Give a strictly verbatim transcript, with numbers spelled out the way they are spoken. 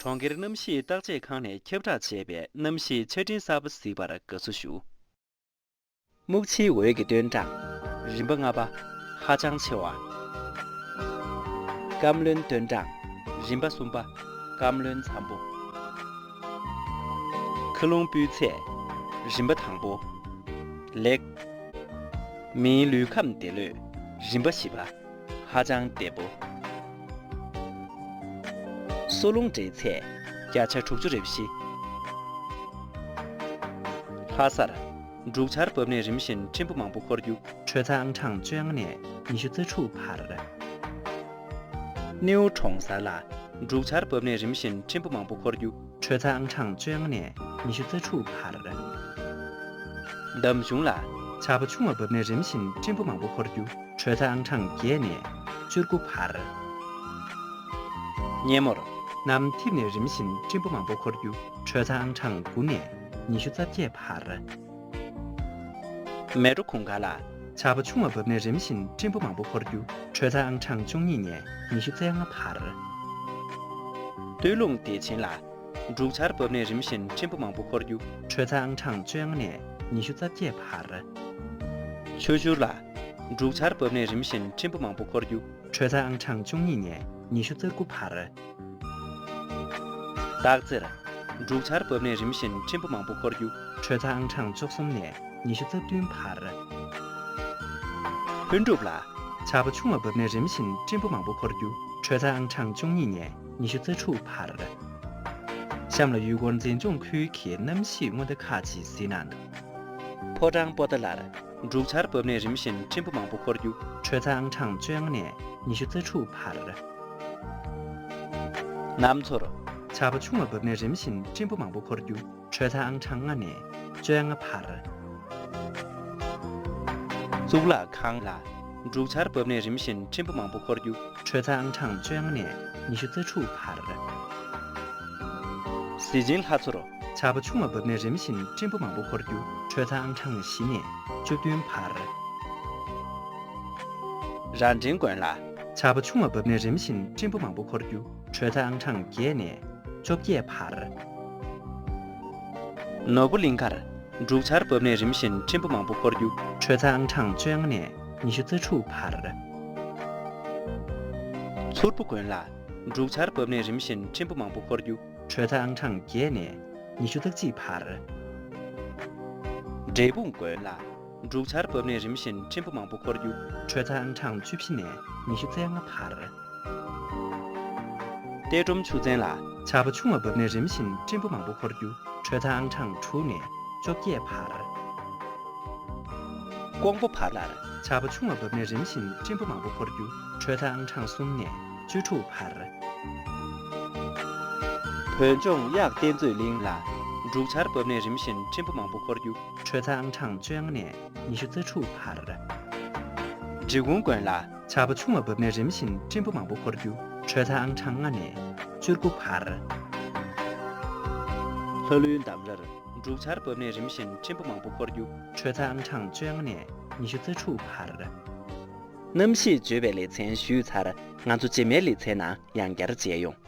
གྲོང་ཁྱེར་གནམ་གཤིས་བརྟག་དཔྱད་ཁང་ནས་ཁྱབ་བསྒྲགས་བྱས་པའི་གནམ་གཤིས་ཆ་འཕྲིན་གསར་པ་གཟིགས་པར་དགའ་བསུ་ཞུ། སྨུག་ཕྱིའི་འོད་ཀྱི་སྟོན་གྲངས། རིམ་པ་ལྔ་པ། ཧ་ཅང་ཆེ་བ། སྐམ་རློན་སྟོན་གྲངས། རིམ་པ་གསུམ་པ། སྐམ་རློན་འཇམ་པོ། མཁའ་རླུང་སྤུས་ཚད། རིམ་པ་དང་པོ། ལེགས། མིའི་ལུས་ཁམས་བདེ་ལོས། རིམ་པ་བཞི་པ། ཧ་ཅང་བདེ་པོ། སོལ་རླུང་འདྲེས་ཚད། བརྒྱ་ཆ་དྲུག་ཅུ་རེ་བཞི། ལྷ་སར། འབྲུག་ཆར་བབས་ནས་རིམ་བཞིན་སྤྲིན་པ་མང་པོ་འཁོར་རྒྱུ། དྲོད་ཚད་ཨང་གྲངས་བཅོ་ལྔ་ནས་ཉི་ཤུ་རྩ་དྲུག་བར། སྣེའུ་གྲོང་གསར་ལ། འབྲུག་ཆར་བབས་ནས་རིམ་བཞིན་སྤྲིན་པ་མང་པོ་འཁོར་རྒྱུ། དྲོད་ཚད་ཨང་གྲངས་བཅོ་ལྔ་ནས་ཉི་ཤུ་རྩ་དྲུག་བར། འདམ་གཞུང་ལ། ཆར་པ་ཆུང་བ་བབས་ནས་རིམ་བཞིན་སྤྲིན་པ་མང་པོ་འཁོར་རྒྱུ། དྲོད་ཚད་ཨང་གྲངས་བརྒྱད་ནས་བཅུ་དགུ་བར། སྙེ་མོར། གནམ་འཐིབས་ནས་རིམ་བཞིན་སྤྲིན་པ་མང་པོ་འཁོར་རྒྱུ། དྲོད་ཚད་ཨང་གྲངས་དགུ་ནས་ཉི་ཤུ་རྩ་བརྒྱད་བར། མལ་གྲོ་གུང་དཀར་ལ། ཆར་པ་ཆུང་བ་བབས་ནས་རིམ་བཞིན་སྤྲིན་པ་མང་པོ་འཁོར་རྒྱུ། དྲོད་ཚད་ཨང་གྲངས་བཅུ་གཉིས་ནས་ཉི་ཤུ་རྩ་ལྔ་བར། སྟོད་ལུང་བདེ་ཆེན་ལ། འབྲུག་ཆར་བབས་ནས་རིམ་བཞིན་སྤྲིན་པ་མང་པོ་འཁོར་རྒྱུ། དྲོད་ཚད་ཨང་གྲངས་བཅོ་ལྔ་ནས་ཉི་ཤུ་རྩ་བརྒྱད་བར། ཆུ་ཤུར་ལ། འབྲུག་ཆར་བབས་ནས་རིམ་བཞིན་སྤྲིན་པ་མང་པོ་འཁོར་རྒྱུ། དྲོད་ཚད་ཨང་གྲངས་བཅུ་གཉིས་ནས་ཉི་ཤུ་རྩ་དགུ་བར། སྟག་རྩེར། འབྲུག་ཆར་བབས་ནས་རིམ་བཞིན་སྤྲིན་པ་མང་པོ་འཁོར་རྒྱུ། དྲོད་ཚད་ཨང་གྲངས་བཅུ་གསུམ་ནས་ཉི་ཤུ་རྩ་བདུན་བར། ལྷུན་གྲུབ་ལ། ཆར་པ་ཆུང་བ་བབས་ནས་རིམ་བཞིན་སྤྲིན་པ་མང་པོ་འཁོར་རྒྱུ། དྲོད་ཚད་ཨང་གྲངས་བཅུ་གཉིས་ནས་ཉི་ཤུ་རྩ་དྲུག་བར། གཤམ་ལ་ཡུལ་སྐོར་འཛིན་སྐྱོང་ཁུལ་གྱི་གནམ་གཤིས་སྔོན་བརྡ་ཁག་ཅིག་གཟིགས་གནང་། ཕོ་བྲང་པོ་ཏཱ་ལར། འབྲུག་ཆར་བབས་ནས་རིམ་བཞིན་སྤྲིན་པ་མང་པོ་འཁོར་རྒྱུ། དྲོད་ཚད་ཨང་གྲངས་བཅོ་ལྔ་ནས་ཉི་ཤུ་རྩ་དྲུག་བར། གནམ་མཚོར། ཆར་པ་ཆུང་བ་བབས་ནས་རིམ་བཞིན་སྤྲིན་པ་མང་པོ་འཁོར་རྒྱུ། དྲོད་ཚད་ཨང་གྲངས་ལྔ་ནས་བཅོ་ལྔ་བར། གཙུག་ལག་ཁང་ལ། འབྲུག་ཆར་བབས་ནས་རིམ་བཞིན་སྤྲིན་པ་མང་པོ་འཁོར་རྒྱུ། དྲོད་ཚད་ཨང་གྲངས་བཅོ་ལྔ་ནས་ཉི་ཤུ་རྩ་དྲུག་བར། གཟི་བྱིན་ལྷ་མཚོར། ཆར་པ་ཆུང་བ་བབས་ནས་རིམ་བཞིན་སྤྲིན་པ་མང་པོ་འཁོར་རྒྱུ། དྲོད་ཚད་ཨང་གྲངས་བཞི་ནས་བཅུ་བདུན་བར། རྭ་སྒྲེང་དགོན་ལ། ཆར་པ་ཆུང་བ་བབས་ནས་རིམ་བཞིན་སྤྲིན་པ་མང་པོ་འཁོར་རྒྱུ། དྲོད་ཚད་ཨང་གྲངས་བརྒྱད་ནས་བཅོ་བརྒྱད་བར། ནོར་བུ་གླིང་ཁར། འབྲུག་ཆར་བབས་ནས་རིམ་བཞིན་སྤྲིན་པ་མང་པོ་འཁོར་རྒྱུ། དྲོད་ཚད་ཨང་གྲངས་བཅོ་ལྔ་ནས་ཉི་ཤུ་རྩ་དྲུག་བར། མཚུར་ཕུ་དགོན་ལ། འབྲུག་ཆར་བབས་ནས་རིམ་བཞིན་སྤྲིན་པ་མང་པོ་འཁོར་རྒྱུ། དྲོད་ཚད་ཨང་གྲངས་བརྒྱད་ནས་ཉི་ཤུ་རྩ་གཅིག་བར། འབྲས་སྤུངས་དགོན་ལ། འབྲུག་ཆར་བབས་ནས་རིམ་བཞིན་སྤྲིན་པ་མང་པོ་འཁོར་རྒྱུ། དྲོད་ཚད་ཨང་གྲངས་བཅུ་བཞི་ནས་ཉི་ཤུ་རྩ་ལྔ་བར། གཏད་ཀྲོམ་ཆུ་ཚན་ལ། ཆར་པ་ཆུང་བ་བབས་ནས་རིམ་བཞིན་སྤྲིན་པ་མང་པོ་འཁོར་རྒྱུ། དྲོད་ཚད་ཨང་གྲངས་དྲུག་ནས་བཅོ་བརྒྱད་བར། ཀོང་པོ་བར་ལར། ཆར་པ་ཆུང་བ་བབས་ནས་རིམ་བཞིན་སྤྲིན་པ་མང་པོ་འཁོར་རྒྱུ། དྲོད་ཚད་ཨང་གྲངས་གསུམ་ནས་བཅུ་དྲུག་བར། བོད་ལྗོངས་གཡག་གཏེར་མཛོད་གླིང་ལ། འབྲུག་ཆར་བབས་ནས་རིམ་བཞིན་སྤྲིན་པ་མང་པོ་འཁོར་རྒྱུ། དྲོད་ཚད་ཨང་གྲངས་བཅོ་ལྔ་ནས་ཉི་ཤུ་རྩ་དྲུག་བར། འབྲི་གུང་དགོན་ལ། ཆར་པ་ཆུང་བ་བབས་ནས་རིམ་བཞིན་སྤྲིན་པ་མང་པོ་འཁོར་རྒྱུ། དྲོད་ཚད་ཨང་གྲངས་ལྔ་ནས་བཅུ་དགུ་བར། ལྷ་ལུང་འདམ་རར། འབྲུག་ཆར་བབས་ནས་རིམ་བཞིན་སྤྲིན་པ་མང་པོ་འཁོར་རྒྱུ། དྲོད་ཚད་ཨང་གྲངས་བཅོ་ལྔ་ནས་ཉི་ཤུ་རྩ་དྲུག་བར། གནམ་གཤིས་བརྗོད་པའི་ལེ་ཚན་ཞུས་ཚར། ང་ཚོ་རྗེས་མའི་ལེ་ཚན་ནང་ཡང་བསྐྱར་མཇལ་ཡོང་།